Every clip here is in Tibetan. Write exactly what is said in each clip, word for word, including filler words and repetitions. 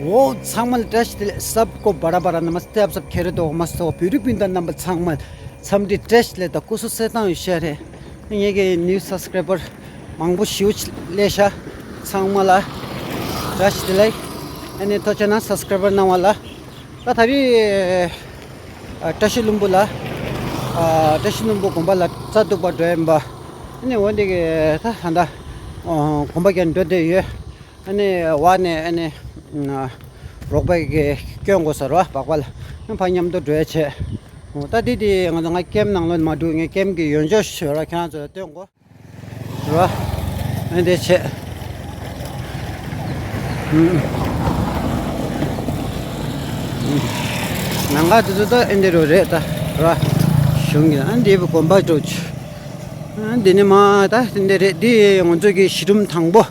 འོ་ཚང་མ་ལ་བཀྲ་ཤིས་བདེ་ལེགས། सबको बड़ा बड़ा नमस्ते, आप सब खैरियत होगा, मस्त होगा, beautiful पिंडा नंबर ཚང་མ་འཚམས་འདྲི་བཀྲ་ཤིས་བདེ་ལེགས་དང་སྐུ་གཟུགས་གསལ་ཐང་ཡོད་ཤག་རེད། ངེད་ཀྱི་new subscriber མང་པོ་ཞེ་པོ་ཅིག་སླེབས་ཤག་ཚང་མ་ལ་བཀྲ་ཤིས་བདེ་ལེགས། ཨ་ནི་ཐུགས་རྗེ་གནང་subscriber གནང་བ་ལ། ད་ད་རེས་ཨ་བཀྲ་ཤིས་ལྷུན་པོ་ལ་ཨ་བཀྲ་ཤིས་ལྷུན་པོ་དགོན་པ་ལ་རྩ་གཏུག་པར་འགྲོ་ཡིན་པ། ཨ་ནི་འོ་འདི་གི་ད་ད་ད་དགོན་པ་རྒྱག་འགྲོ་བསྡད་ཡོད། ཨ་ནི་བར་ནས་ཨ་ནི་ཨ་རོགས་པ་གིས་སྐྱོན་དགོས་ཟེར་བ་སྦག་པ་ལ་ཨ་ཕར་མཉམ་དུ་འགྲོ་ཡ་བྱས། ད་འདི་དེ་ང་ཚོ་ང་ཀེམ་ནང་ལོགས་མ་འགྲོ། ངས་ཀེམ་གི་ཡོན་ཆབ་ཞུ་ར་ཁྱེད་རང་ཚོ་ལ་སྟོན་དགོས་ར། ཨ་འདི་བྱས། ནང་ག་དེ་ཚོ་ད་ཨ་འདི་རུ་རེད་ད་ར། གཞུང་གི་ཨ་འདི་བུ་དགོན་པ་འགྲོ་ཆུ། ཨ་འདི་ནི་མ་ད་འདི་རེད། འདི་ང་ཚོ་གི་གཞི་རིམ་དང་པོ།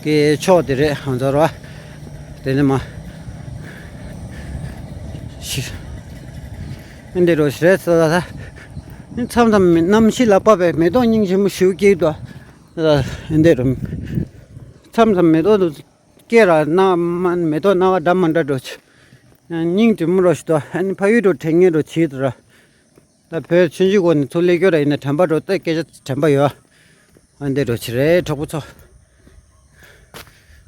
གི་ཕྱོགས་དེ་རེད་ང་ཚོ་ར། དེ་ནི་མ། ཤི། ཨེ་འདི་རུ་ཞིག་རེད་ཟེར་ལ། མཚམས་མཚམས་གནམ་གཤིས་ལ་བབས་པའི་མེ་ཏོག་སྙིང་རྗེ་མོ་ཞིག་སྐྱེས་འདུག་ཨེ་འདི་རུ། མཚམས་མཚམས་མེ་ཏོག་སྐྱེས་ར་ན་མ་མེ་ཏོག་སྣ་བ་འདྲ་མ་འདྲ་འགྲོ་ཆེ། སྙིང་རྗེ་མོ་རོ་ཞིག་འདུག་ཨ་ནི་ཕ་ཡུལ་དུ་དྲན་ངེས་རུ་བྱེད་དུ་ར། ད་བོད་ཆུང་ཆུང་སྒོ་ནས་ཚུར་སླེབས་རྒྱུ་ར་ཡིན་ན་དྲན་པ་འགྲོ་ད་སྐད་ཆ་དྲན་པ་ཡོད། ཨ་འདི་འགྲོ་ཆེ་རེད་གྲོགས་པོ་ཚོ།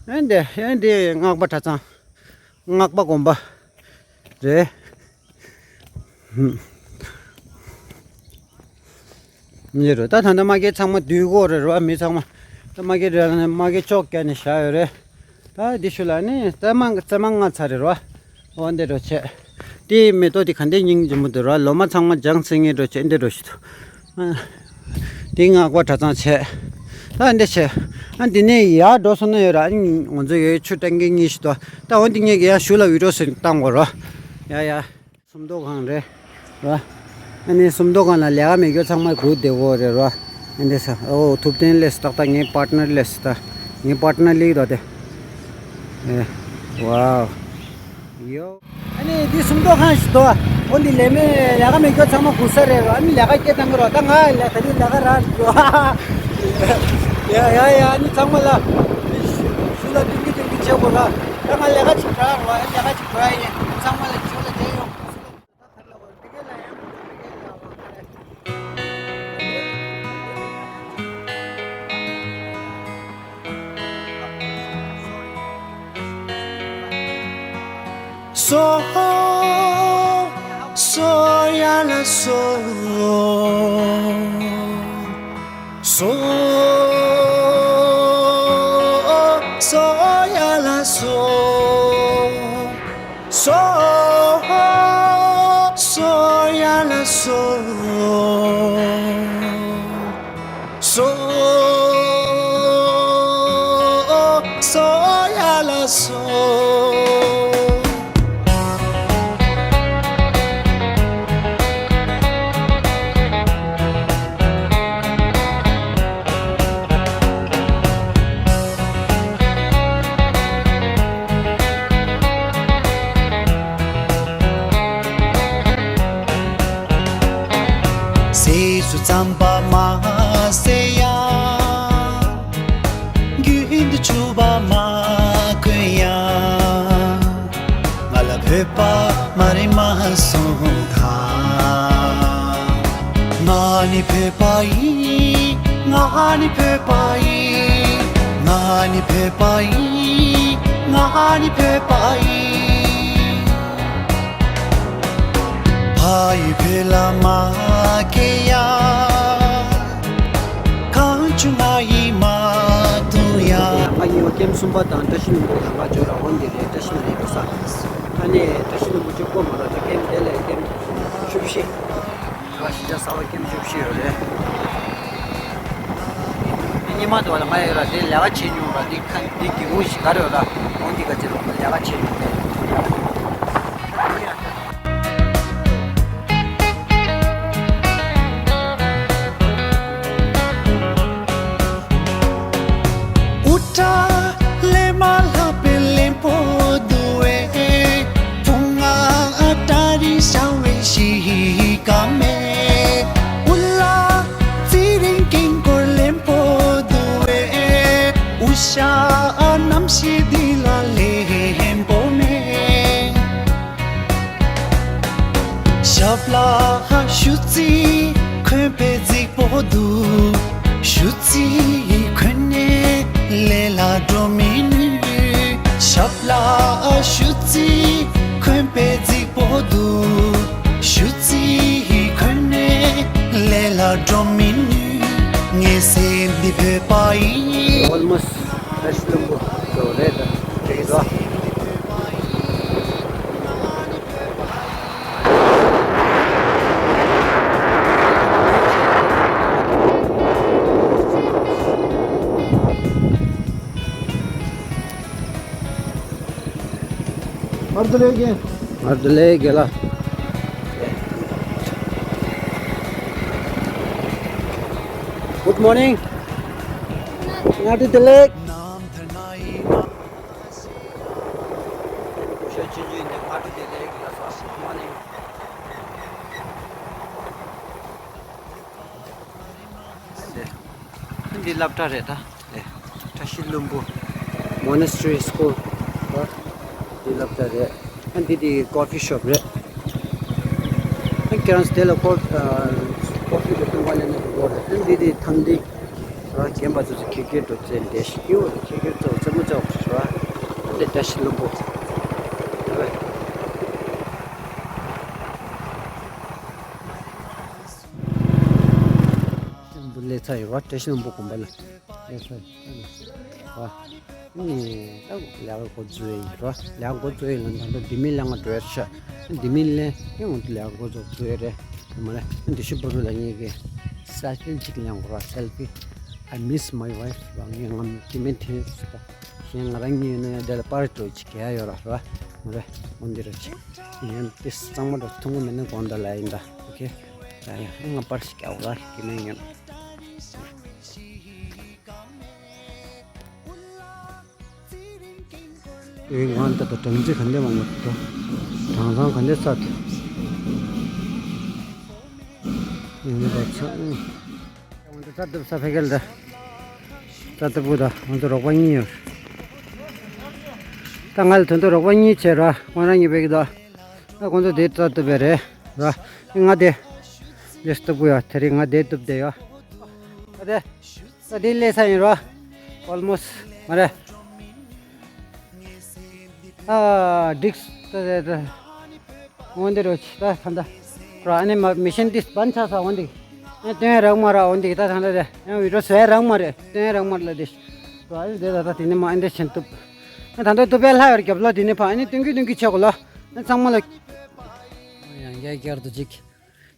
ཨ་འདི་ཨ་འདི་སྔགས་པ་གྲྭ་ཚང་། སྔགས་པ་དགོན་པ་རེད། མི་རུ་ད་ད་ལྟ་མ་སྐྱེས་ཚང་མ་སྡུག་གོ་རེད་རོ་མི་ཚང་མ། ད་མ་སྐྱེས་རེད་ལ་ནི་མ་སྐྱེས་ཅོག་བརྒྱབ་ནས་བཞག་ཡོད་རེད། ད་འདི་ཤུ་ལ་ནི་རྩེ་མ་རྩེ་མ་ལྔ་ཚར་རེད་རོ། འོ་འདི་རུ་བྱས། དེའི་མེ་ཏོག་དེ་ག་འདྲའི་སྙིང་རྗེ་མོ་འདུག་ར། ལོ་མ་ཚང་མ་ལྗང་ཚིང་ངེ་འགྲོ་བྱས་འདི་འགྲོ་ཞིག་འདུག་དེ་སྔགས་པ་གྲྭ་ཚང་བྱས། ད་འདི་བྱས། ཨ་འདི་ནས་ཡར་འགྲོ་སོང་ན་ཡོད་ར། ཨ་ནི་ང་ཚོ་ཡོད་ཆུ་ཊང་ཀི་གཉིས་ཤིག་འདུག་ད་འོ་འདི་ངས་ཀྱི་ཡང་ཞུ་ལ་བི་ཌིའོ་ཟིན་བཏང་དགོས་ར། ཡ་ཡ། སུམ་མདོ་ཁང་རེད་ར། ཨ་ནི་སུམ་མདོ་ཁང་ལ་ལས་ཀ་མེད་རྒྱུ་ཚང་མ་སྒུག་བསྡད་དགོས་རེད་ར། ཨ་འདི་ས་ཨོ་ཐུབ་བསྟན་སླེབས་སོང་། ཏག་ཏག་ངའི་པཱར་ཊི་ནར་སླེབས་སོང་། ད་ངའི་པཱར་ཊི་ནར་སླེབས་ཀྱི་འདུག་དེ། ཨེ། ཝའོ། ཡོ། ཨ་ནི་འདི་སུམ་མདོ་ཁང་ཞིག་འདུག་འོ་འདི་ལས་མེད་ལས་ཀ་མེད་རྒྱུ་ཚང་མ་སྒུག་ས་རེད་ར། ཨ་ནི་ལས་ཀ་སྐྱེལ་བཏང་གི་རོགས། ད་ང་ལས་ད་ནི་ལས་ཀ་རག་འགྲོ། ཡ་ཡ་ཡ། ཨ་ནི་ཚང་མ་ལ་ཞུ་ལ་སྟོན་གི་སྟོན་གི་བྱེད་དགོས་ར། ད་ང་ལས་ཀ་ཅིག་རག་རོགས། ཨ་ནི་ལས་ཀ་ཅིག་རག་ཡིན། ཚང་མ་ལ་ཞུ་ལ་བསྡད་ཡོང་། སོ་སོ་ཡ་ལ་སོ། སོ་སོ་ཡ་ལ་སོ། སོ་སོ་ཡ་ལ་སོ། སོ་སོ་ཡ་ལ་སོ། ཟས་སུ་རྩམ་པ་མ་ཟས་ཡ། རྒྱུན་དུ་ཕྱུ་པ་མ་གོན་ཡ། ང་ལ་བོད་པ་མ་རེད་མ་གསུང་ད། ང་ནི་བོད་པ་ཡིན། ང་ནི་བོད་པ་ཡིན། ང་ནི་བོད་པ་ཡིན། ང་ནི་བོད་པ་ཡིན། ཕ་ཡུལ་བོད་ལ་མ་སྐྱེས་ཡ། གང་བྱུང་ང་ཡིས་མ་བཏུང་ཡ། ཨ་ཡོ་ཀེམ་གསུམ་པ་དང་བཀྲ་ཤིས་ལྷུན་པོ་ལ་ང་འབྱོར་ར། འོན་ཏེ་རེད། བཀྲ་ཤིས་ལ་རེད་པ་ས། ཨ་ནི་བཀྲ་ཤིས་ལྷུན་པོ་གཅིག་པོ་མ་ར། ད་ཀེམ་དེ་ལས་ཀེམ་བཅུ་བཞི། ང་ཤི་ཇ་ས་བ་ཀེམ་བཅུ་བཞི་ཡོད་རེད། ཉི་མ་དུ་བ་ལ་ང་ཡོད་ར། དེ་ལས་ཀ་བྱེད་མྱོང་ར། དེ་ཁ་དེ་སྒེའུ་ཁུང་ཞིག་ག་རེ་ཡོད་ར། འོན་ཏེ་ག་ཅི་ར་ལས་ཀ་བྱེད་མྱོང་རེད། ཨུ་ཏྲ་ལས་མ་ལྷག་པའི་ལེན་པོ་འདུག་བས། ཕུང་ང་ཨ་ཏྲ་རི་ཤ་བའི་ཤི་ཀ་མེ། ཨུ་ལ་ཚེ་རིང་དཀྱིལ་འཁོར་ལེན་པོ་འདུག་བས། ཨུ་ཤ་ཨ་རྣམ་ཤེས་འདི་ལ་ལེན་པོ་ ཨ་ཧ། ཞུ་རྩིས་འཁོན་པའི་རྫིག་པོ་འདུག་ཞུ་རྩིས་འཁོན་ནས་ལས་ལ་འགྲོ་མི་ནུས། ཞབས་ལ་ཞུ་རྩིས་འཁོན་པའི་རྫིག་པོ་འདུག་ཞུ་རྩིས་འཁོན་ནས་ལས་ལ་འགྲོ་མི་ནུས། ངའི་སེམས་འདི་བོད་པ་ཡིན། Almost བཀྲ་ཤིས་ལྷུན་པོ་ཚོ་རེད་ད། རེད་ད། ང་ཚོ་ལས་ཀྱི། ང་ཚོ་ལས་ཀྱི་ལ། Good morning. ང་ཚོ་ལས། འདི་སློབ་གྲྭ་རེད་ད། བཀྲ་ཤིས་ལྷུན་པོ་Monastery School། འདི་སློབ་གྲྭ་རེད། འདི་དེ་coffee shop རེད། ཁྱེད་རང་དེ་ལ་ཀོ་ཀོ་ཕི་དང་བཏུང་བ་ལེན་ན་འགྲོ་རེད། འདི་དེ་ཐང་འདི་ར་རྒན་པ་ཚོ་ཚོ་ཁེར་ཁེར་འགྲོ་རྩེད་འདྲེ་ཞིག་ཡོད། ཁེར་ཁེར་ཚོ་རྩེད་མོ་རྩེ་བ་ཞིག་ར། འདི་བཀྲ་ཤིས་ལྷུན་པོ། འདི་ལས་ཚ་ཡོད་པ་བཀྲ་ཤིས་ལྷུན་པོ་དགོན་པ་ལ་ལས་ཚ་ཡོད་པ། ནི་ད་ལས་ཀ་འགོ་འཛུགས་ཡིན་རོ། ལས་ཀ་འགོ་འཛུགས་ཡིན་ལ་ད་ལྟ་འདི་མི་ལས་ང་འགྲོ་ཡ་ཤ། འདི་མི་ལས་ཡང་འོང་དུ་ལས་ཀ་འགོ་འཛུགས་འཛུགས་ཡ་རེད། མ་རེད། འདི་ཤུ་པུ་རུ་ལ་ངེད་ཀྱི་selfie ཅིག་ལེན་དགོས་རོ། Selfie. I miss my wife. ངས་ངམ་ཅི་མིན་དེ་ཟེར་ད། གཞན་ང་རང་གཉིས་ཡོད་ན་ཡང་དེ་ལ་པར་འགྲོ་ཅིག་ག་ཡ་ཡོད་ར་རོ། མ་རེད། འོང་འདི་ར་ཅིག་ཡང་དེ་གཙང་མ་འགྲོ་ཐུང་གི་མེད་ན་དགོངས་དག་ལ་ཡིན་ད། ཨོ་ཁེ། ད་ཡང་ང་པར་ཞིག་རྒྱག་དགོས་ར་གི་མེད་ཡོད། ཨེ་ང་ད་ལྟ་སྦྲང་རྩི་ག་འདྲ་མང་པོ་འདུག་སྦྲང་ཚང་ག་འདྲ་ས་འདུག་ཡིན་པ་ཚང་། ང་ཚོ་རྩྭ་གཏུབ་ས་ཕ་གི་ལ་ད། རྩྭ་གཏུབ་གུ་ད་ང་ཚོ་རོགས་པ་གཉིས་ཡོད། ད་ང་ལ་དོན་དུ་རོགས་པ་གཉིས་བྱས་ར་ཁོང་རང་གཉིས་ཕ་གི་ད། ད་ཁོང་ཚོ་དེ་རྩྭ་གཏུབ་པ་རེད་ར། ང་དེ་ལས་གཏུབ་གུ་ཡ་དེ་རིང་ང་དེ་གཏུབ་བསྡད་ཡོད། ད་དེ། ད་འདི་སླེབས་ས་ཡིན་རོ། Almost མ་རེད། ཨ་འགྲིག་ད་ད་ད། འོན་ཏེ་རོ་ཆི་ད་ད་ད། རོ་ཨ་ནི་མ་མི་ཤན་ཏིས་བན་ཆ་ས་འོན་ཏེ། ཨ་སྟོན་རག་མ་ར་འོན་ཏེ་ད་ད་ད་ད། ཡང་བི་ཌིའོ་བཟོ་ཡ་རག་མ་རེད། སྟོན་རག་མ་རེད་ལ་དེ། རོ་ཨ་ནི་དེ་ད་ད་དེ་ནི་མ་ཨ་འདྲ་ཆེན་ཏུབ། ཨ་ད་ད་ཏུབ་པའི་ལྷ་ཡོར་རྒྱབ་ལོ་དེ་ནི་ཕ་ཨ་ནི་སྟོན་གི་སྟོན་གི་ཆོག་ལོ། ཨ་ཚང་མ་ལ། ཡང་རྒྱ་རྒྱར་དུ་ཅིག་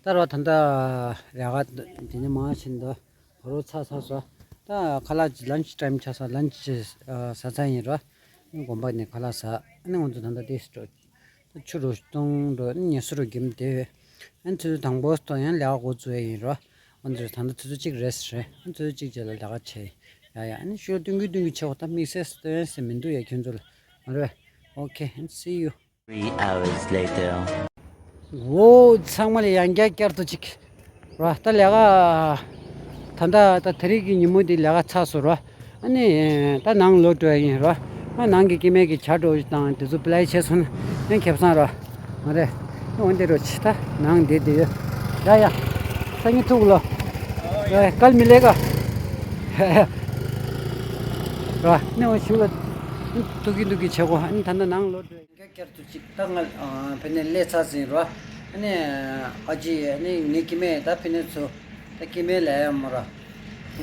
ད་རོ་ད་ད་ར་ག་དེ་ནི་མ་ཆེན་ཏུ། ཕ་རོལ་ཚ་ཚ་སོ། ད་ཁ་ལག་lunch time ཆགས་ས་lunch ཟ་ས་ཡིན་རོ། དགོན་པ་ནས་ཁ་ལག་ཟ། ཨ་ནི་ང་ཚོ་ད་ལྟ་དེ་སྤྲོ། ད་ཆུ་རུ་གཏོང་འགྲོ་ཨ་ནི་ངལ་གསོ་རུ་འགྱིམ་དེ་ཡོད། ཨ་ནི་ཆུ་ཚོད་དང་པོ་སྟོང་ཡང་ལས་ཀ་འགོ་བཙུགས་ཡ་ཡིན་རོ། ཨ་ནི་ད་ལྟ་ཆུ་ཚོད་གཅིག་རེས་རེད། ཨ་ནི་ཆུ་ཚོད་གཅིག་རྗེས་ལ་ལས་ཀ་བྱས། ཡ་ཡ་ཨ་ནི་ཤོད་སྟོན་གི་སྟོན་གི་ཆེ་བ་ད་དམིགས་བསལ་སྟོན་ཟེར་མི་འདུག་ཡ་ཁྱོད་ཚོ་ལ། མ་རེད། Okay and see you. Three hours later. འོ་ཚང་མ་ལ་ཡང་བསྐྱར་བསྐྱར་དུ་ཅིག་རོ། ད་ལས་ཀ་ད་ད་ད་དེ་རིང་གི་ཉིན་མོ་འདི་ལས་ཀ་ཚར་སོང་རོ། ཨ་ནི་ད་ནང་ལོག་འགྲོ་ཡ་ཡིན་རོ། ཨ་ནང་གི་སྐྱེ་དམན་གྱི་ཇ་འགྲོ་དང་དེ་ཚོ་པི་ལའི་བྱས་སོང་ན་ཡང་ཁེ་བཟང་རོ། མ་རེད། འོན་ཏེ་རོ་ཆི་ད་ནང་བསྡད་དེ་ཡོད། ཡ་ཡ། སང་ཉིན་ཐུག་ལོ། ཡ་ཡ་ཀལ་མི་ལེ་ག་ཡ་ཡ། རོ་ནི་འོ་ཞུ་ལ་ཐུག་གི་འདུག་གི་བྱེད་གོ། ཨ་ནི་ད་ད་ནང་ལོག་འགྲོ་ཡ། བསྐྱར་དུ་ཅིག་ད་ང་ཨ་ཕ་ནས་སླེབས་ཚར་ཟིན་རོ། ཨ་ནི་ཨ་ཅེ་ཨ་ནི་ངའི་སྐྱེ་དམན་ད་ཕ་ནས་ཚུར་ད་སྐྱེ་དམན་ལ་ཡ་མོ་ར།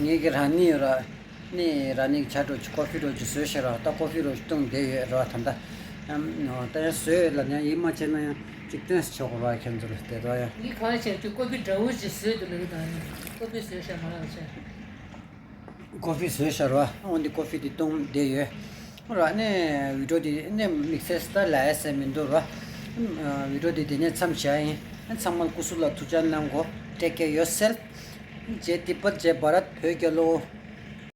ངེད་ཀྱི་ར་ནི་ཡོད་ར། ནི་ར་ནི་ཇ་འདྲ་ཅིག་ཀོ་ཕི་འདྲ་ཅིག་བཟོས་ཤག་ར། ད་ཀོ་ཕི་འདྲ་ཅིག་བཏུང་བསྡད་ཡོད་ར། ད་ད་ཨམ་ད་ཡང་བཟོས་ཡོད་ལ་ནི་ཡིད་མ་ཆེས་ན་ཡང་ཅིག་སྟོན་ཆོག་ར། ཁྱེད་ཚོ་ལ་དེ་ར་ཡ། འདི་ག་རེ་བྱས་ཅིག་ཀོ་ཕི་འདྲ་བོ་ཅིག་བཟོས་འདུག་ལབ་ཀྱི་ད་ནི་ཀོ་ཕི་བཟོས་ཤག་མ་ལབ་བྱས། ཀོ་ཕི་བཟོས་ཤག་ར། འོ་འདི་ཀོ་ཕི་འདི་བཏུང་བསྡད་ཡོད་ར། ནས་བི་ཌིའོ་འདི་ནས་དམིགས་བསལ་ད་ལབ་ཡ་ཟེར་མི་འདུག་ར། བི་ཌིའོ་འདི་འདི་ནས་མཚམས་བཞག་ཡིན། ཚང་མ་སྐུ་གཟུགས་ལ་ཐུགས་ཅག་གནང་གོ། Take care yourself. Jai Tibetan, Jai Bharat, བོད་རྒྱལ་ལོ།